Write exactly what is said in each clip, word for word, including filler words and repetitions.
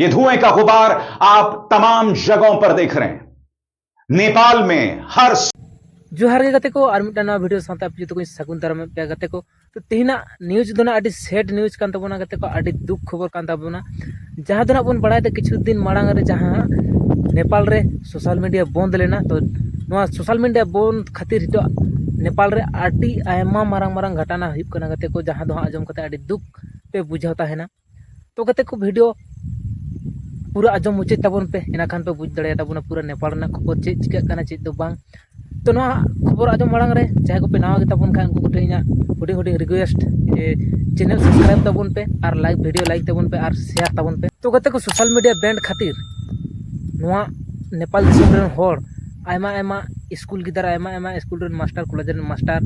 ये धुएं का गुबार आप तमाम जगहों पर देख रहे हैं। नेपाल में हर ᱡᱚᱦᱟᱨ ᱜᱮ ᱜᱟᱛᱮ ᱠᱚ, ᱟᱨ ᱢᱤᱫᱴᱟᱝ ᱱᱟᱣᱟ ᱵᱷᱤᱰᱤᱭᱳ ᱥᱟᱶᱛᱮ ᱟᱯᱮ ᱡᱚᱛᱚ ᱠᱚᱧ ᱥᱟᱹᱜᱩᱱ ᱫᱟᱨᱟᱢᱮᱫ ᱯᱮᱭᱟ ᱜᱟᱛᱮ ᱠᱚ᱾ ᱛᱚ ᱛᱮᱦᱮᱧᱟᱜ ᱱᱤᱭᱩᱡᱽ ᱫᱚ ᱱᱟᱜ ᱟᱹᱰᱤ ᱥᱮᱰ ᱱᱤᱭᱩᱡᱽ ᱠᱟᱱ ᱛᱟᱵᱚᱱᱟ ᱜᱟᱛᱮ ᱠᱚ, ᱟᱹᱰᱤ ᱫᱩᱠ ᱠᱷᱚᱵᱚᱨ ᱠᱟᱱ ᱛᱟᱵᱚᱱᱟ᱾ ᱡᱟᱦᱟᱸ ᱫᱚ ᱱᱟᱜ ᱵᱚᱱ ᱵᱟᱲᱟᱭᱮᱫᱟ ᱠᱤᱪᱷᱩ ᱫᱤᱱ ᱢᱟᱲᱟᱝ ᱨᱮ ᱡᱟᱦᱟᱸ ᱱᱮᱯᱟᱞ ᱨᱮ ᱥᱳᱥᱟᱞ ᱢᱤᱰᱤᱭᱟ ᱵᱚᱱᱫ ᱞᱮᱱᱟ, ᱛᱚ ᱱᱚᱣᱟ ᱥᱳᱥᱟᱞ ᱢᱤᱰᱤᱭᱟ ᱵᱚᱱᱫ ᱠᱷᱟᱹᱛᱤᱨ ᱱᱤᱛᱚᱜ ᱱᱮᱯᱟᱞ ᱨᱮ ᱟᱹᱰᱤ ᱟᱭᱢᱟ ᱢᱟᱨᱟᱝ ᱢᱟᱨᱟᱝ ᱜᱷᱟᱴᱟᱱᱟ ᱦᱩᱭᱩᱜ ᱠᱟᱱᱟ ᱜᱟᱛᱮ ᱠᱚ, ᱡᱟᱦᱟᱸ ᱫᱚ ᱦᱟᱸᱜ ᱟᱸᱡᱚᱢ ᱠᱟᱛᱮ ᱟᱹᱰᱤ ᱫᱩᱠ ᱯᱮ ᱵᱩᱡᱷᱟᱹᱣ ᱛᱟᱦᱮᱱᱟ᱾ ᱛᱚ ᱜᱟᱛᱮ ᱠᱚ, ᱵᱷᱤᱰᱤᱭᱳ ᱯᱩᱨᱟᱹ ᱟᱸᱡᱚᱢ ᱢᱩᱪᱟᱹᱫ ᱛᱟᱵᱚᱱ ᱯᱮ, ᱮᱱᱟᱠᱷᱟᱱ ᱯᱮ ᱵᱩᱡᱽ ᱫᱟᱲᱮᱭᱟᱜ ᱛᱟᱵᱚᱱᱟ ᱯᱩᱨᱟᱹ ᱱᱮᱯᱟᱞ ᱨᱮᱱᱟᱜ ᱠᱷᱚᱵᱚᱨ ᱪᱮᱫ ᱪᱤᱠᱟᱹᱜ ᱠᱟᱱᱟ, ᱪᱮᱫ ᱫᱚ ᱵᱟᱝ᱾ ᱛᱚ ᱱᱚᱣᱟ ᱠᱷᱚᱵᱚᱨ ᱟᱸᱡᱚᱢ ᱢᱟᱲᱟᱝ ᱨᱮ ᱡᱟᱦᱟᱸᱭ ᱠᱚᱯᱮ ᱱᱟᱣᱟ ᱜᱮᱛᱟᱵᱚᱱ ᱠᱷᱟᱱ, ᱩᱱᱠᱩ ᱠᱚᱴᱷᱮᱱ ᱤᱧᱟᱹᱜ ᱦᱩᱰᱤᱧ ᱦᱩᱰᱤᱧ ᱨᱤᱠᱩᱭᱮᱥᱴ ᱡᱮ ᱪᱮᱱᱮᱞ ᱥᱟᱵᱥᱠᱨᱟᱭᱤᱵ ᱛᱟᱵᱚᱱ ᱯᱮ ᱟᱨ ᱞᱟᱭᱤᱠ, ᱵᱷᱤᱰᱤᱭᱳ ᱞᱟᱭᱤᱠ ᱛᱟᱵᱚᱱ ᱯᱮ ᱟᱨ ᱥᱮᱭᱟᱨ ᱛᱟᱵᱚᱱ ᱯᱮ᱾ ᱛᱚ ᱜᱟᱛᱮ ᱠᱚ, ᱥᱳᱥᱟᱞ ᱢᱤᱰᱤᱭᱟ ᱵᱮᱱ ᱠᱷᱟᱹᱛᱤᱨ ᱱᱚᱣᱟ ᱱᱮᱯᱟᱞ ᱫᱤᱥᱚᱢ ᱨᱮᱱ ᱦᱚᱲ ᱟᱭᱢᱟ ᱟᱭᱢᱟ ᱥᱠᱩᱞ ᱜᱤᱫᱽᱨᱟᱹ, ᱟᱭᱢᱟ ᱟᱭᱢᱟ ᱥᱠᱩᱞ ᱨᱮᱱ ᱢᱟᱥᱴᱟᱨ, ᱠᱚᱞᱮᱡᱽ ᱨᱮᱱ ᱢᱟᱥᱴᱟᱨ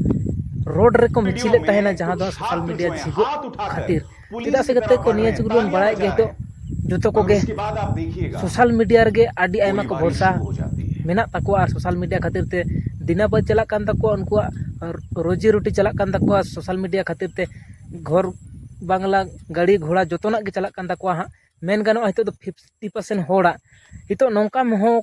ᱨᱳᱰ ᱨᱮᱠᱚ ᱢᱤᱪᱷᱤᱞᱮᱫ ᱛᱟᱦᱮᱱᱟ, ᱡᱟᱦᱟᱸ ᱫᱚ ᱥᱳᱥᱟᱞ ᱢᱤᱰᱤᱭᱟ ᱡᱷᱤᱡᱚᱜ ᱠᱷᱟᱹᱛᱤᱨ᱾ ᱪᱮᱫᱟᱜ ᱥᱮ ᱜᱟᱛᱮ ᱠᱚ, ᱱᱤᱭᱟᱹ ᱡᱩᱜᱽ ᱨᱮᱵᱚᱱ ᱵᱟᱲᱟᱭᱮᱫ ᱜᱮᱭᱟ, ᱱᱤᱛᱚᱜ ᱡᱚᱛᱚ ᱠᱚᱜᱮ ᱥᱳᱥᱟᱞ ᱢᱤᱰᱤᱭᱟ ᱨᱮᱜᱮ ᱟᱹᱰᱤ ᱟᱭᱢᱟ ᱠᱚ ᱵᱷᱚᱨᱥᱟ ᱢᱮᱱᱟᱜ ᱛᱟᱠᱚᱣᱟ ᱟᱨ ᱥᱳᱥᱟᱞ ᱢᱤᱰᱤᱭᱟ ᱠᱷᱟᱹᱛᱤᱨ ᱛᱮ ᱫᱤᱱᱟᱹ ᱵᱟᱭ ᱪᱟᱞᱟᱜ ᱠᱟᱱ ᱛᱟᱠᱚᱣᱟ, ᱩᱱᱠᱩᱣᱟᱜ ᱨᱳᱡᱤ ᱨᱩᱴᱤ ᱪᱟᱞᱟᱜ ᱠᱟᱱ ᱛᱟᱠᱚᱣᱟ ᱥᱳᱥᱟᱞ ᱢᱤᱰᱤᱭᱟ ᱠᱷᱟᱹᱛᱤᱨ ᱛᱮ᱾ ᱜᱷᱚᱨ ᱵᱟᱝᱞᱟ, ᱜᱟᱹᱲᱤ ᱜᱷᱚᱲᱟ ᱡᱚᱛᱚᱱᱟᱜ ᱜᱮ ᱪᱟᱞᱟᱜ ᱠᱟᱱ ᱛᱟᱠᱚᱣᱟ ᱦᱟᱸᱜ᱾ ᱢᱮᱱ ᱜᱟᱱᱚᱜᱼᱟ, ᱱᱤᱛᱚᱜ ᱫᱚ ᱯᱷᱤᱯᱴᱤ ᱯᱟᱨᱥᱮᱱᱴ ᱦᱚᱲᱟᱜ ᱱᱤᱛᱚᱜ ᱱᱚᱝᱠᱟ ᱦᱚᱸ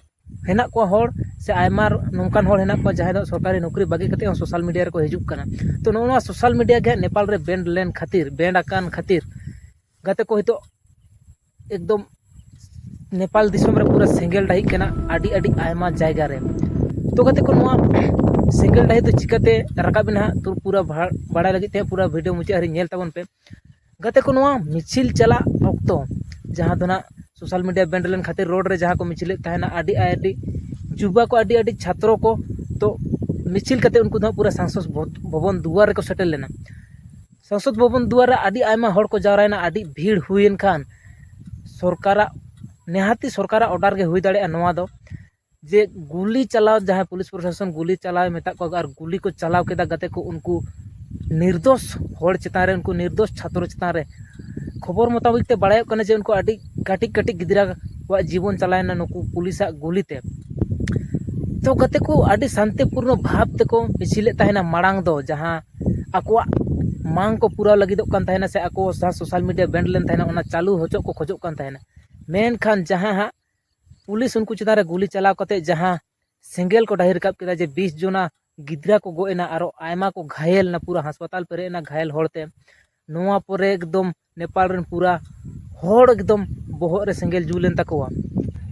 ᱦᱮᱱᱟᱜ ᱠᱚᱣᱟ ᱦᱚᱲ ᱥᱮ ᱟᱭᱢᱟ ᱱᱚᱝᱠᱟᱱ ᱦᱚᱲ ᱦᱮᱱᱟᱜ ᱠᱚᱣᱟ ᱡᱟᱦᱟᱸᱭ ᱫᱚ ᱥᱚᱨᱠᱟᱨᱤ ᱱᱚᱠᱨᱤ ᱵᱟᱹᱜᱤ ᱠᱟᱛᱮ ᱦᱚᱸ ᱥᱳᱥᱟᱞ ᱢᱤᱰᱤᱭᱟ ᱨᱮᱠᱚ ᱦᱤᱡᱩᱜ ᱠᱟᱱᱟ᱾ ᱛᱚ ᱱᱚᱜᱼᱚ ᱱᱚᱣᱟ ᱥᱳᱥᱟᱞ ᱢᱤᱰᱤᱭᱟ ᱜᱮ ᱦᱟᱸᱜ ᱱᱮᱯᱟᱞ ᱨᱮ ᱵᱮᱱᱰ ᱞᱮᱱ ᱠᱷᱟᱹᱛᱤᱨ, ᱵᱮᱱᱰ ᱟᱠᱟᱱ ᱠᱷᱟᱹᱛᱤᱨ ᱜᱟᱛᱮ ᱠᱚ ᱱᱤᱛᱚᱜ ᱮᱠᱫᱚᱢ ᱱᱮᱯᱟᱞ ᱫᱤᱥᱚᱢ ᱨᱮ ᱯᱩᱨᱟᱹ ᱥᱮᱸᱜᱮᱞ ᱰᱟᱹᱦᱤᱜ ᱠᱟᱱᱟ ᱟᱹᱰᱤ ᱟᱹᱰᱤ ᱟᱭᱢᱟ ᱡᱟᱭᱜᱟ ᱨᱮ᱾ ᱛᱚ ᱜᱟᱛᱮ ᱠᱚ, ᱱᱚᱣᱟ ᱥᱮᱸᱜᱮᱞ ᱰᱟᱹᱦᱤ ᱫᱚ ᱪᱤᱠᱟᱹᱛᱮ ᱨᱟᱠᱟᱵ ᱮᱱᱟ ᱦᱟᱸᱜ, ᱛᱚ ᱯᱩᱨᱟᱹ ᱵᱷᱟ-, ᱵᱟᱲᱟᱭ ᱞᱟᱹᱜᱤᱫ ᱛᱮ ᱯᱩᱨᱟᱹ ᱵᱷᱤᱰᱤᱭᱳ ᱢᱩᱪᱟᱹᱫ ᱦᱟᱹᱨᱤᱡ ᱧᱮᱞ ᱛᱟᱵᱚᱱ ᱯᱮ᱾ ᱜᱟᱛᱮ ᱠᱚ, ᱱᱚᱣᱟ ᱢᱤᱪᱷᱤᱞ ᱪᱟᱞᱟᱜ ᱚᱠᱛᱚ ᱡᱟᱦᱟᱸ ᱫᱚ ᱱᱟᱜ ᱥᱳᱥᱟᱞ ᱢᱤᱰᱤᱭᱟ ᱵᱮᱱᱰ ᱞᱮᱱ ᱠᱷᱟᱹᱛᱤᱨ ᱨᱳᱰ ᱨᱮ ᱡᱟᱦᱟᱸ ᱠᱚ ᱢᱤᱪᱷᱤᱞᱮᱫ ᱛᱟᱦᱮᱱᱟ, ᱟᱹᱰᱤ ᱟᱹᱰᱤ ᱡᱩᱵᱟ ᱠᱚ, ᱟᱹᱰᱤ ᱟᱹᱰᱤ ᱪᱷᱟᱛᱨᱚ ᱠᱚ, ᱛᱚ ᱢᱤᱪᱷᱤᱞ ᱠᱟᱛᱮ ᱩᱱᱠᱩ ᱫᱚ ᱦᱟᱸᱜ ᱯᱩᱨᱟᱹ ᱥᱟᱝᱥᱚᱫᱽ ᱵᱷᱚ-, ᱵᱷᱚᱵᱚᱱ ᱫᱩᱣᱟᱨ ᱨᱮᱠᱚ ᱥᱮᱴᱮᱨ ᱞᱮᱱᱟ᱾ ᱥᱟᱝᱥᱚᱫᱽ ᱵᱷᱚᱵᱚᱱ ᱫᱩᱣᱟᱨ ᱨᱮ ᱟᱹᱰᱤ ᱟᱭᱢᱟ ᱦᱚᱲ ᱠᱚ ᱡᱟᱣᱨᱟᱭᱮᱱᱟ, ᱟᱹᱰᱤ ᱵᱷᱤᱲ ᱦᱩᱭᱮᱱ ᱠᱷᱟᱱ ᱥᱚᱨᱠᱟᱨᱟᱜ, ᱱᱮᱦᱟᱛᱤ ᱥᱚᱨᱠᱟᱨᱟᱜ ᱚᱰᱟᱨ ᱜᱮ ᱦᱩᱭ ᱫᱟᱲᱮᱭᱟᱜᱼᱟ ᱱᱚᱣᱟ ᱫᱚ, ᱡᱮ ᱜᱩᱞᱤ ᱪᱟᱞᱟᱣ, ᱡᱟᱦᱟᱸᱭ ᱯᱩᱞᱤᱥ ᱯᱨᱚᱥᱟᱥᱚᱱ ᱜᱩᱞᱤ ᱪᱟᱞᱟᱣ ᱢᱮᱛᱟᱜ ᱠᱚᱣᱟ ᱟᱨ ᱜᱩᱞᱤ ᱠᱚ ᱪᱟᱞᱟᱣ ᱠᱮᱫᱟ ᱜᱟᱛᱮ ᱠᱚ, ᱩᱱᱠᱩ ᱱᱤᱨᱫᱳᱥ ᱦᱚᱲ ᱪᱮᱛᱟᱱ ᱨᱮ, ᱩᱱᱠᱩ ᱱᱤᱨᱫᱳᱥ ᱪᱷᱟᱛᱨᱚ ᱪᱮᱛᱟᱱ ᱨᱮ᱾ ᱠᱷᱚᱵᱚᱨ ᱢᱚᱛᱟᱵᱤᱠ ᱛᱮ ᱵᱟᱲᱟᱭᱚᱜ ᱠᱟᱱᱟ ᱡᱮ ᱩᱱᱠᱩ ᱟᱹᱰᱤ ᱠᱟᱹᱴᱤᱡ ᱠᱟᱹᱴᱤᱡ ᱜᱤᱫᱽᱨᱟᱹ ᱠᱚᱣᱟᱜ ᱡᱤᱵᱚᱱ ᱪᱟᱞᱟᱣᱮᱱᱟ ᱱᱩᱠᱩ ᱯᱩᱞᱤᱥᱟᱜ ᱜᱩᱞᱤ ᱛᱮ᱾ ᱛᱚ ᱜᱟᱛᱮ ᱠᱚ, ᱟᱹᱰᱤ ᱥᱟᱱᱛᱤᱯᱩᱨᱱᱚ ᱵᱷᱟᱵᱽ ᱛᱮᱠᱚ ᱢᱤᱪᱷᱤᱞᱮᱫ ᱛᱟᱦᱮᱱᱟ ᱢᱟᱲᱟᱝ ᱫᱚ, ᱡᱟᱦᱟᱸ ᱟᱠᱚᱣᱟᱜ ᱢᱟᱝ ᱠᱚ ᱯᱩᱨᱟᱹᱣ ᱞᱟᱹᱜᱤᱫᱚᱜ ᱠᱟᱱ ᱛᱟᱦᱮᱱᱟ ᱥᱮ ᱟᱠᱚ ᱡᱟᱦᱟᱸ ᱥᱳᱥᱟᱞ ᱢᱤᱰᱤᱭᱟ ᱵᱮᱱᱰ ᱞᱮᱱ ᱛᱟᱦᱮᱱᱟ ᱚᱱᱟ ᱪᱟᱹᱞᱩ ᱦᱚᱪᱚᱜ ᱠᱚ ᱠᱷᱚᱡᱚᱜ ᱠᱟᱱ ᱛᱟᱦᱮᱱᱟ᱾ ᱢᱮᱱᱠᱷᱟᱱ ᱡᱟᱦᱟᱸ ᱦᱟᱸᱜ ᱯᱩᱞᱤᱥ ᱩᱱᱠᱩ ᱪᱮᱛᱟᱱ ᱨᱮ ᱜᱩᱞᱤ ᱪᱟᱞᱟᱣ ᱠᱟᱛᱮ ᱡᱟᱦᱟᱸ ᱥᱮᱸᱜᱮᱞ ᱠᱚ ᱰᱟᱹᱦᱤ ᱨᱟᱠᱟᱵ ᱠᱮᱫᱟ, ᱡᱮ ᱵᱤᱥ ᱡᱚᱱᱟ ᱜᱤᱫᱽᱨᱟᱹ ᱠᱚ ᱜᱚᱡ ᱮᱱᱟ, ᱟᱨᱚ ᱟᱭᱢᱟ ᱠᱚ ᱜᱷᱟᱭᱮᱞ ᱮᱱᱟ, ᱯᱩᱨᱟᱹ ᱦᱟᱥᱯᱟᱛᱟᱞ ᱯᱮᱨᱮᱡ ᱮᱱᱟ ᱜᱷᱟᱭᱮᱞ ᱦᱚᱲᱛᱮ᱾ ᱱᱚᱣᱟ ᱯᱚᱨᱮ ᱮᱠᱫᱚᱢ ᱱᱮᱯᱟᱞ ᱨᱮᱱ ᱯᱩᱨᱟ ᱦᱚᱲ ᱮᱠᱫᱚᱢ ᱵᱚᱦᱚᱜ ᱨᱮ ᱥᱮᱸᱜᱮᱞ ᱡᱩᱞ ᱮᱱ ᱛᱟᱠᱚᱣᱟ᱾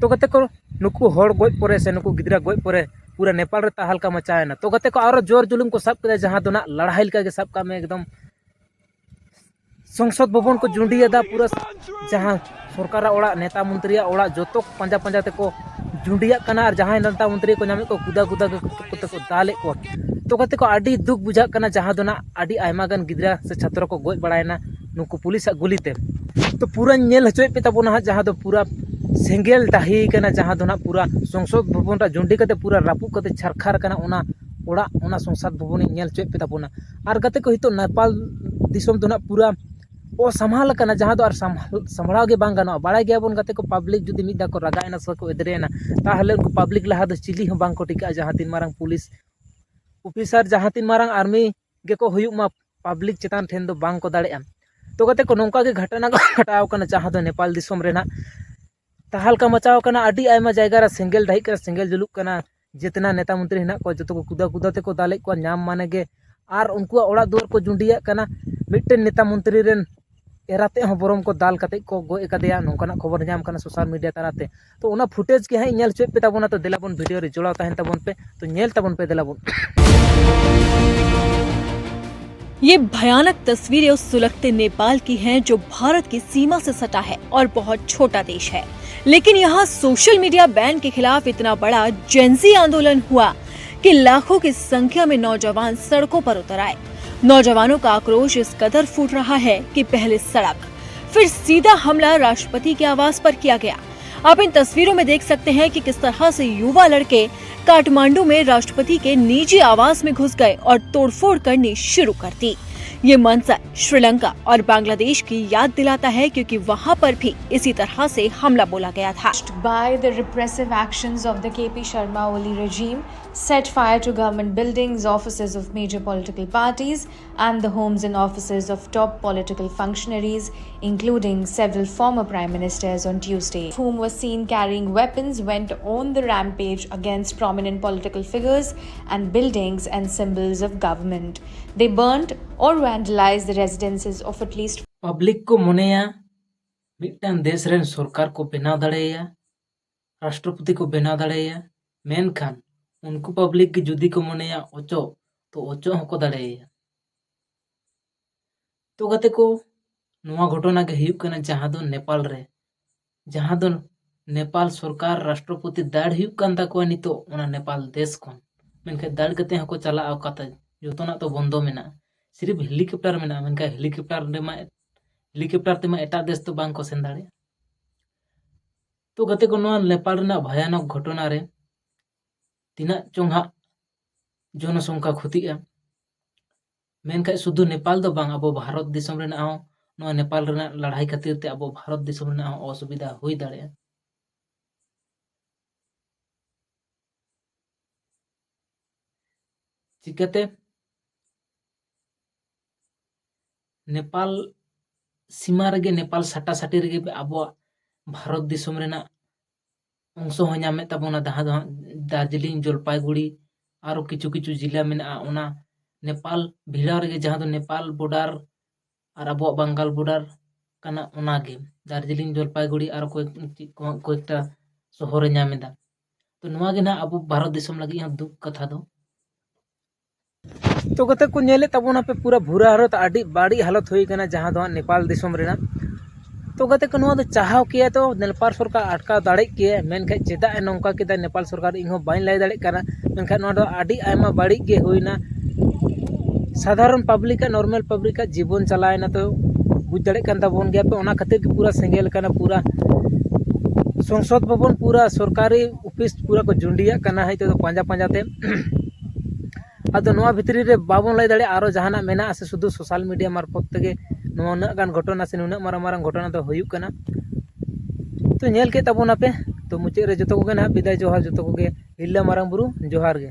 ᱛᱚ ᱜᱟᱛᱮ ᱠᱚ, ᱱᱩᱠᱩ ᱦᱚᱲ ᱜᱚᱡ ᱯᱚᱨᱮ ᱥᱮ ᱱᱩᱠᱩ ᱜᱤᱫᱽᱨᱟᱹ ᱜᱚᱡ ᱯᱚᱨᱮ ᱯᱩᱨᱟᱹ ᱱᱮᱯᱟᱞ ᱨᱮ ᱛᱟᱦᱟᱞᱠᱟ ᱢᱟᱪᱟᱣ ᱮᱱᱟ᱾ ᱛᱚ ᱜᱟᱛᱮ ᱠᱚ, ᱟᱨᱚ ᱡᱳᱨ ᱡᱩᱞᱩᱢ ᱠᱚ ᱥᱟᱵ ᱠᱮᱫᱟ, ᱡᱟᱦᱟᱸ ᱫᱚ ᱱᱟᱜ ᱞᱟᱲᱦᱟᱭ ᱞᱮᱠᱟ ᱜᱮ ᱥᱟᱵ ᱠᱟᱜ ᱢᱮ, ᱮᱠᱫᱚᱢ ᱥᱚᱝᱥᱚᱫ ᱵᱷᱚᱵᱚᱱ ᱠᱚ ᱡᱩᱸᱰᱤᱭᱮᱫᱟ ᱯᱩᱨᱟᱹ᱾ ᱡᱟᱦᱟᱸ ᱥᱚᱨᱠᱟᱨᱟᱜ ᱚᱲᱟᱜ, ᱱᱮᱛᱟ ᱢᱚᱱᱛᱨᱤᱭᱟᱜ ᱚᱲᱟᱜ ᱡᱚᱛᱚ ᱯᱟᱸᱡᱟ ᱯᱟᱸᱡᱟ ᱛᱮᱠᱚ ᱡᱩᱸᱰᱤᱭᱟᱜ ᱠᱟᱱᱟ, ᱟᱨ ᱡᱟᱦᱟᱸᱭ ᱱᱮᱛᱟ ᱢᱚᱱᱛᱨᱤ ᱠᱚ ᱧᱟᱢᱮᱫ ᱠᱚᱣᱟ ᱠᱩᱫᱟ ᱠᱩᱫᱟ ᱠᱚᱛᱮ ᱠᱚ ᱫᱟᱞᱮᱫ ᱠᱚᱣᱟ᱾ ᱛᱚ ᱜᱟᱛᱮ ᱠᱚ, ᱟᱹᱰᱤ ᱫᱩᱠ ᱵᱩᱡᱷᱟᱹᱜ ᱠᱟᱱᱟ, ᱡᱟᱦᱟᱸ ᱫᱚ ᱱᱟᱜ ᱟᱹᱰᱤ ᱟᱭᱢᱟ ᱜᱟᱱ ᱜᱤᱫᱽᱨᱟᱹ ᱥᱮ ᱪᱷᱟᱛᱨᱚ ᱠᱚ ᱜᱚᱡ ᱵᱟᱲᱟᱭᱮᱱᱟ ᱱᱩᱠᱩ ᱯᱩᱞᱤᱥᱟᱜ ᱜᱩᱞᱤᱛᱮ᱾ ᱛᱚ ᱯᱩᱨᱟᱹᱧ ᱧᱮᱞ ᱦᱚᱪᱚᱭᱮᱫ ᱯᱮ ᱛᱟᱵᱚᱱᱟ ᱦᱟᱸᱜ, ᱡᱟᱦᱟᱸ ᱫᱚ ᱯᱩᱨᱟᱹ ᱥᱮᱸᱜᱮᱞ ᱰᱟᱹᱦᱤ ᱠᱟᱱᱟ, ᱡᱟᱦᱟᱸ ᱫᱚ ᱱᱟᱜ ᱯᱩᱨᱟᱹ ᱥᱚᱝᱥᱚᱫ ᱵᱷᱚᱵᱚᱱ ᱨᱮ ᱡᱩᱸᱰᱤ ᱠᱟᱛᱮ ᱯᱩᱨᱟᱹ ᱨᱟᱹᱯᱩᱫ ᱠᱟᱛᱮ ᱪᱷᱟᱨᱠᱷᱟᱨ ᱠᱟᱱᱟ ᱚᱱᱟ ᱚᱲᱟᱜ, ᱚᱱᱟ ᱥᱚᱝᱥᱚᱫ ᱵᱷᱚᱵᱚᱱᱤᱧ ᱧᱮᱞ ᱦᱚᱪᱚᱭᱮᱫ ᱯᱮ ᱛᱟᱵᱚᱱᱟ᱾ ᱟᱨ ᱜᱟᱛᱮ ᱠᱚ, ᱱᱤᱛᱚᱜ ᱱᱮᱯᱟᱞ ᱫᱤᱥᱚᱢ ᱫᱚ ᱱᱟᱜ ᱯᱩᱨᱟᱹ ᱚᱥᱟᱢᱟᱞ ᱟᱠᱟᱱᱟ, ᱡᱟᱦᱟᱸ ᱫᱚ ᱟᱨ ᱥᱟᱢ-, ᱥᱟᱢᱵᱲᱟᱣ ᱜᱮ ᱵᱟᱝ ᱜᱟᱱᱚᱜᱼᱟ᱾ ᱵᱟᱲᱟᱭ ᱜᱮᱭᱟᱵᱚᱱ ᱜᱟᱛᱮ ᱠᱚ, ᱯᱟᱵᱽᱞᱤᱠ ᱡᱩᱫᱤ ᱢᱤᱫ ᱫᱷᱟᱣ ᱠᱚ ᱨᱟᱜᱟᱭᱮᱱᱟ ᱥᱮ ᱠᱚ ᱮᱫᱽᱨᱮᱭᱮᱱᱟ, ᱛᱟᱦᱚᱞᱮ ᱩᱱᱠᱩ ᱯᱟᱵᱽᱞᱤᱠ ᱞᱟᱦᱟ ᱫᱚ ᱪᱤᱞᱤ ᱦᱚᱸ ᱵᱟᱝ ᱠᱚ ᱴᱤᱠᱟᱹᱜᱼᱟ᱾ ᱡᱟᱦᱟᱸ ᱛᱤᱱ ᱢᱟᱨᱟᱝ ᱯᱩᱞᱤᱥ ᱚᱯᱷᱤᱥᱟᱨ, ᱡᱟᱦᱟᱸ ᱛᱤᱱ ᱢᱟᱨᱟᱝ ᱟᱨᱢᱤ ᱜᱮᱠᱚ ᱦᱩᱭᱩᱜ ᱢᱟ, ᱯᱟᱵᱽᱞᱤᱠ ᱪᱮᱛᱟᱱ ᱴᱷᱮᱱ ᱫᱚ ᱵᱟᱝ ᱠᱚ ᱫᱟᱲᱮᱭᱟᱜᱼᱟ᱾ ᱛᱚ ᱜᱟᱛᱮ ᱠᱚ, ᱱᱚᱝᱠᱟ ᱜᱮ ᱜᱷᱚᱴᱚᱱᱟ ᱠᱚ ᱜᱷᱚᱴᱟᱣ ᱠᱟᱱᱟ, ᱡᱟᱦᱟᱸ ᱫᱚ ᱱᱮᱯᱟᱞ ᱫᱤᱥᱚᱢ ᱨᱮᱱᱟᱜ ᱛᱟᱦᱟᱞᱠᱟ ᱢᱟᱪᱟᱣ ᱠᱟᱱᱟ᱾ ᱟᱹᱰᱤ ᱟᱭᱢᱟ ᱡᱟᱭᱜᱟ ᱨᱮ ᱥᱮᱸᱜᱮᱞ ᱰᱟᱹᱦᱤᱜ ᱠᱟᱱᱟ, ᱥᱮᱸᱜᱮᱞ ᱡᱩᱞᱩᱜ ᱠᱟᱱᱟ᱾ ᱡᱮᱛᱱᱟ ᱱᱮᱛᱟ ᱢᱚᱱᱛᱨᱤ ᱦᱮᱱᱟᱜ ᱠᱚᱣᱟ, ᱡᱚᱛᱚ ᱠᱚ ᱠᱩᱫᱟ ᱠᱩᱫᱟ ᱛᱮᱠᱚ ᱫᱟᱞᱮᱫ ᱠᱚᱣᱟ ᱧᱟᱢ ᱢᱟᱱᱮ ᱜᱮ, ᱟᱨ ᱩᱱᱠᱩᱣᱟᱜ ᱚᱲᱟᱜ ᱫᱩᱣᱟᱹᱨ ᱠᱚ ᱡᱩᱸᱰᱤᱭᱟᱜ ᱠᱟᱱᱟ᱾ ᱢᱤᱫᱴᱮᱱ ᱱᱮᱛᱟ ᱢᱚᱱᱛᱨᱤ ᱨᱮᱱ ᱮᱨᱟ ᱛᱮᱫ ᱦᱚᱸ ᱵᱚᱨᱚᱢ ᱠᱚ ᱫᱟᱞ ᱠᱟᱛᱮᱫ ᱠᱚ ᱜᱚᱡ ᱟᱠᱟᱫᱮᱭᱟ, ᱱᱚᱝᱠᱟᱱᱟᱜ ᱠᱷᱚᱵᱚᱨ ᱧᱟᱢ ᱠᱟᱱᱟ ᱥᱳᱥᱟᱞ ᱢᱤᱰᱤᱭᱟ ᱛᱟᱞᱟᱛᱮ᱾ ᱛᱚ ᱚᱱᱟ ᱯᱷᱩᱴᱮᱡᱽ ᱜᱮ ᱦᱟᱸᱜ ᱤᱧ ᱧᱮᱞ ᱦᱚᱪᱚᱭᱮᱫ ᱯᱮ ᱛᱟᱵᱚᱱᱟ᱾ ᱛᱚ ᱫᱮᱞᱟ ᱵᱚᱱ ᱵᱷᱤᱰᱤᱭᱳ ᱨᱮ ᱡᱚᱲᱟᱣ ᱛᱟᱦᱮᱱ ᱛᱟᱵᱚᱱ ᱯᱮ, ᱛᱚ ᱧᱮᱞ ᱛᱟᱵᱚᱱ ᱯᱮ, ᱫᱮᱞᱟ ᱵᱚᱱ᱾ ये भयानक तस्वीरें उस सुलगते नेपाल की हैं जो भारत की सीमा से सटा है और बहुत छोटा देश है। लेकिन यहाँ सोशल मीडिया बैन के खिलाफ इतना बड़ा जेंजी आंदोलन हुआ कि लाखों की संख्या में नौजवान सड़कों पर उतर आए। नौजवानों का आक्रोश इस कदर फूट रहा है कि पहले सड़क, फिर सीधा हमला राष्ट्रपति के आवास पर किया गया। आप इन तस्वीरों में देख सकते हैं कि किस तरह से युवा लड़के काठमांडू में राष्ट्रपति के निजी आवास में घुस गए और तोड़फोड़ करनी शुरू कर दी। ये मंजर श्रीलंका और बांग्लादेश की याद दिलाता है, क्योंकि वहां पर भी इसी तरह से हमला बोला गया था। By the repressive actions of the K P Sharma Oli regime, set fire to government buildings, offices of major political parties, and the homes and offices of top political functionaries, including several former prime ministers, on Tuesday, whom were seen carrying weapons, went on the rampage against prominent political figures and buildings and symbols of government. They burned or vandalized the residences of at least. Public ᱠᱚ ᱢᱚᱱᱮᱭᱟ ᱢᱤᱫᱴᱟᱝ ᱫᱮᱥ ᱨᱮᱱ ᱥᱚᱨᱠᱟᱨ ᱠᱚ ᱵᱮᱱᱟᱣ ᱫᱟᱲᱮᱭᱟᱭᱟ, ᱨᱟᱥᱴᱨᱚᱯᱚᱛᱤ ᱠᱚ ᱵᱮᱱᱟᱣ ᱫᱟᱲᱮᱭᱟᱭᱟ, ᱢᱮᱱᱠᱷᱟᱱ ᱩᱱᱠᱩ ᱯᱟᱵᱽᱞᱤᱠ ᱜᱮ ᱡᱩᱫᱤ ᱠᱚ ᱢᱚᱱᱮᱭᱟ ᱚᱪᱚᱜ, ᱛᱚ ᱚᱪᱚᱜ ᱦᱚᱸᱠᱚ ᱫᱟᱲᱮᱭᱟᱭᱟ᱾ ᱛᱚ ᱜᱟᱛᱮ ᱠᱚ, ᱱᱚᱣᱟ ᱜᱷᱚᱴᱚᱱᱟ ᱜᱮ ᱦᱩᱭᱩᱜ ᱠᱟᱱᱟ ᱡᱟᱦᱟᱸ ᱫᱚ ᱱᱮᱯᱟᱞ ᱨᱮ, ᱡᱟᱦᱟᱸ ᱫᱚ ᱱᱮᱯᱟᱞ ᱥᱚᱨᱠᱟᱨ ᱨᱟᱥᱴᱨᱚᱯᱚᱛᱤ ᱫᱟᱹᱲ ᱦᱩᱭᱩᱜ ᱠᱟᱱ ᱛᱟᱠᱚᱣᱟ ᱱᱤᱛᱚᱜ ᱚᱱᱟ ᱱᱮᱯᱟᱞ ᱫᱮᱥ ᱠᱷᱚᱱ, ᱢᱮᱱᱠᱷᱟᱱ ᱫᱟᱹᱲ ᱠᱟᱛᱮ ᱦᱚᱸᱠᱚ ᱪᱟᱞᱟᱜᱼᱟ ᱚᱠᱟᱛᱮ? ᱡᱚᱛᱚᱱᱟᱜ ᱛᱚ ᱵᱚᱱᱫᱚ ᱢᱮᱱᱟᱜᱼᱟ᱾ ᱥᱤᱨᱤᱯ ᱦᱮᱞᱤᱠᱚᱯᱴᱟᱨ ᱢᱮᱱᱟᱜᱼᱟ, ᱢᱮᱱᱠᱷᱟᱱ ᱦᱮᱞᱤᱠᱚᱯᱴᱟᱨ ᱨᱮᱢᱟ, ᱦᱮᱞᱤᱠᱚᱯᱴᱟᱨ ᱛᱮᱢᱟ ᱮᱴᱟᱜ ᱫᱮᱥ ᱫᱚ ᱵᱟᱝ ᱠᱚ ᱥᱮᱱ ᱫᱟᱲᱮᱭᱟᱜᱼᱟ᱾ ᱛᱚ ᱜᱟᱛᱮ ᱠᱚ, ᱱᱚᱣᱟ ᱱᱮᱯᱟᱞ ᱨᱮᱱᱟᱜ ᱵᱷᱚᱭᱟᱱᱚᱠ ᱜᱷᱚᱴᱚᱱᱟ ᱨᱮ ᱛᱤᱱᱟᱹᱜ ᱪᱚᱝ ᱦᱟᱸᱜ ᱡᱚᱱᱚᱥᱚᱝᱠᱷᱟ ᱠᱷᱚᱛᱤᱜᱼᱟ, ᱢᱮᱱᱠᱷᱟᱱ ᱥᱩᱫᱷᱩ ᱱᱮᱯᱟᱞ ᱫᱚ ᱵᱟᱝ, ᱟᱵᱚ ᱵᱷᱟᱨᱚᱛ ᱫᱤᱥᱚᱢ ᱨᱮᱱᱟᱜ ᱦᱚᱸ, ᱱᱚᱣᱟ ᱱᱮᱯᱟᱞ ᱨᱮᱱᱟᱜ ᱞᱟᱹᱲᱦᱟᱹᱭ ᱠᱷᱟᱹᱛᱤᱨ ᱛᱮ ᱟᱵᱚ ᱵᱷᱟᱨᱚᱛ ᱫᱤᱥᱚᱢ ᱨᱮᱱᱟᱜ ᱦᱚᱸ ᱚᱥᱩᱵᱤᱫᱷᱟ ᱦᱩᱭ ᱫᱟᱲᱮᱭᱟᱜᱼᱟ᱾ ᱪᱤᱠᱟᱹᱛᱮ? ᱱᱮᱯᱟᱞ ᱥᱤᱢᱟ ᱨᱮᱜᱮ, ᱱᱮᱯᱟᱞ ᱥᱟᱴᱟ ᱥᱟᱴᱤ ᱨᱮᱜᱮ ᱟᱵᱚᱣᱟᱜ ᱵᱷᱟᱨᱚᱛ ᱫᱤᱥᱚᱢ ᱨᱮᱱᱟᱜ ᱚᱝᱥᱚ ᱦᱚᱸ ᱧᱟᱢᱮᱫ ᱛᱟᱵᱚᱱᱟ, ᱡᱟᱦᱟᱸ ᱫᱚ ᱦᱟᱸᱜ ᱫᱟᱨᱡᱤᱞᱤᱝ, ᱡᱚᱞᱯᱟᱭᱜᱩᱲᱤ, ᱟᱨᱚ ᱠᱤᱪᱷᱩ ᱠᱤᱪᱷᱩ ᱡᱤᱞᱟ ᱢᱮᱱᱟᱜᱼᱟ, ᱚᱱᱟ ᱱᱮᱯᱟᱞ ᱵᱷᱤᱲᱟᱣ ᱨᱮᱜᱮ, ᱡᱟᱦᱟᱸ ᱫᱚ ᱱᱮᱯᱟᱞ ᱵᱚᱰᱟᱨ ᱟᱨ ᱟᱵᱚᱣᱟᱜ ᱵᱟᱝᱜᱟᱞ ᱵᱚᱰᱟᱨ ᱠᱟᱱᱟ, ᱚᱱᱟᱜᱮ ᱫᱟᱨᱡᱤᱞᱤᱝ, ᱡᱚᱞᱯᱟᱭᱜᱩᱲᱤ, ᱟᱨᱚ ᱠᱚᱭᱮᱠ, ᱪᱮᱫ ᱠᱚ, ᱠᱚᱭᱮᱠᱴᱟ ᱥᱚᱦᱚᱨᱮ ᱧᱟᱢ ᱮᱫᱟ᱾ ᱛᱚ ᱱᱚᱣᱟ ᱜᱮ ᱱᱟᱦᱟᱜ ᱟᱵᱚ ᱵᱷᱟᱨᱚᱛ ᱫᱤᱥᱚᱢ ᱞᱟᱹᱜᱤᱫ ᱦᱚᱸ ᱫᱩᱠ ᱠᱟᱛᱷᱟ ᱫᱚ᱾ ᱛᱚ ᱜᱟᱛᱮ ᱠᱚ, ᱧᱮᱞᱮᱫ ᱛᱟᱵᱚᱱᱟᱯᱮ ᱯᱩᱨᱟᱹ ᱵᱩᱨᱟ ᱦᱟᱞᱚᱛ, ᱟᱹᱰᱤ ᱵᱟᱹᱲᱤᱡ ᱦᱟᱞᱚᱛ ᱦᱩᱭ ᱠᱟᱱᱟ ᱡᱟᱦᱟᱸ ᱫᱚ ᱦᱟᱸᱜ ᱱᱮᱯᱟᱞ ᱫᱤᱥᱚᱢ ᱨᱮᱱᱟᱜ᱾ ᱛᱚ ᱜᱟᱛᱮ ᱠᱚ, ᱱᱚᱣᱟ ᱫᱚ ᱪᱟᱦᱟᱣ ᱠᱮᱭᱟ ᱛᱚ ᱱᱮᱯᱟᱞ ᱥᱚᱨᱠᱟᱨ ᱟᱴᱠᱟᱣ ᱫᱟᱲᱮᱜ ᱠᱮᱭᱟ, ᱢᱮᱱᱠᱷᱟᱱ ᱪᱮᱫᱟᱜ ᱮ ᱱᱚᱝᱠᱟ ᱠᱮᱫᱟ ᱱᱮᱯᱟᱞ ᱥᱚᱨᱠᱟᱨ, ᱤᱧ ᱦᱚᱸ ᱵᱟᱹᱧ ᱞᱟᱹᱭ ᱫᱟᱲᱮᱭᱟᱜ ᱠᱟᱱᱟ᱾ ᱢᱮᱱᱠᱷᱟᱱ ᱱᱚᱣᱟ ᱫᱚ ᱟᱹᱰᱤ ᱟᱭᱢᱟ ᱵᱟᱹᱲᱤᱡ ᱜᱮ ᱦᱩᱭᱱᱟ᱾ ᱥᱟᱫᱷᱟᱨᱚᱱ ᱯᱟᱵᱽᱞᱤᱠᱟᱜ, ᱱᱚᱨᱢᱟᱞ ᱯᱟᱵᱽᱞᱤᱠᱟᱜ ᱡᱤᱵᱚᱱ ᱪᱟᱞᱟᱣᱮᱱᱟ᱾ ᱛᱚ ᱵᱩᱡᱽ ᱫᱟᱲᱮᱭᱟᱜ ᱠᱟᱱ ᱛᱟᱵᱚᱱ ᱜᱮᱭᱟ ᱯᱮ, ᱚᱱᱟ ᱠᱷᱟᱹᱛᱤᱨ ᱜᱮ ᱯᱩᱨᱟᱹ ᱥᱮᱸᱜᱮᱞ ᱠᱟᱱᱟ, ᱯᱩᱨᱟᱹ ᱥᱚᱝᱥᱚᱫ ᱵᱷᱚᱵᱚᱱ, ᱯᱩᱨᱟᱹ ᱥᱚᱨᱠᱟᱨᱤ ᱚᱯᱷᱤᱥ ᱯᱩᱨᱟᱹ ᱠᱚ ᱡᱩᱸᱰᱤᱭᱟᱜ ᱠᱟᱱᱟ ᱦᱚᱭᱛᱳ ᱯᱟᱸᱡᱟ ᱯᱟᱸᱡᱟ ᱛᱮ᱾ ᱟᱫᱚ ᱱᱚᱣᱟ ᱵᱷᱤᱛᱨᱤ ᱨᱮ ᱵᱟᱵᱚᱱ ᱞᱟᱹᱭ ᱫᱟᱲᱮᱭᱟᱜᱼᱟ ᱟᱨᱚ ᱡᱟᱦᱟᱱᱟᱜ ᱢᱮᱱᱟᱜᱼᱟ ᱥᱮ ᱥᱩᱫᱷᱩ ᱥᱳᱥᱟᱞ ᱢᱤᱰᱤᱭᱟ ᱢᱟᱨᱯᱷᱚᱛ ᱛᱮᱜᱮ ᱱᱚᱣᱟ ᱩᱱᱟᱹᱜ ᱜᱟᱱ ᱜᱷᱚᱴᱚᱱᱟ ᱥᱮ ᱱᱩᱱᱟᱹᱜ ᱢᱟᱨᱟᱝ ᱢᱟᱨᱟᱝ ᱜᱷᱚᱴᱚᱱᱟ ᱫᱚ ᱦᱩᱭᱩᱜ ᱠᱟᱱᱟ᱾ ᱛᱚ ᱧᱮᱞ ᱠᱮᱫ ᱛᱟᱵᱚᱱᱟᱯᱮ᱾ ᱛᱚ ᱢᱩᱪᱟᱹᱫ ᱨᱮ ᱡᱚᱛᱚ ᱠᱚᱜᱮ ᱱᱟᱦᱟᱜ ᱵᱤᱫᱟᱭ ᱡᱚᱦᱟᱨ, ᱡᱚᱛᱚ ᱠᱚᱜᱮ ᱦᱤᱨᱞᱟᱹ ᱢᱟᱨᱟᱝ ᱵᱩᱨᱩ ᱡᱚᱦᱟᱨ ᱜᱮ᱾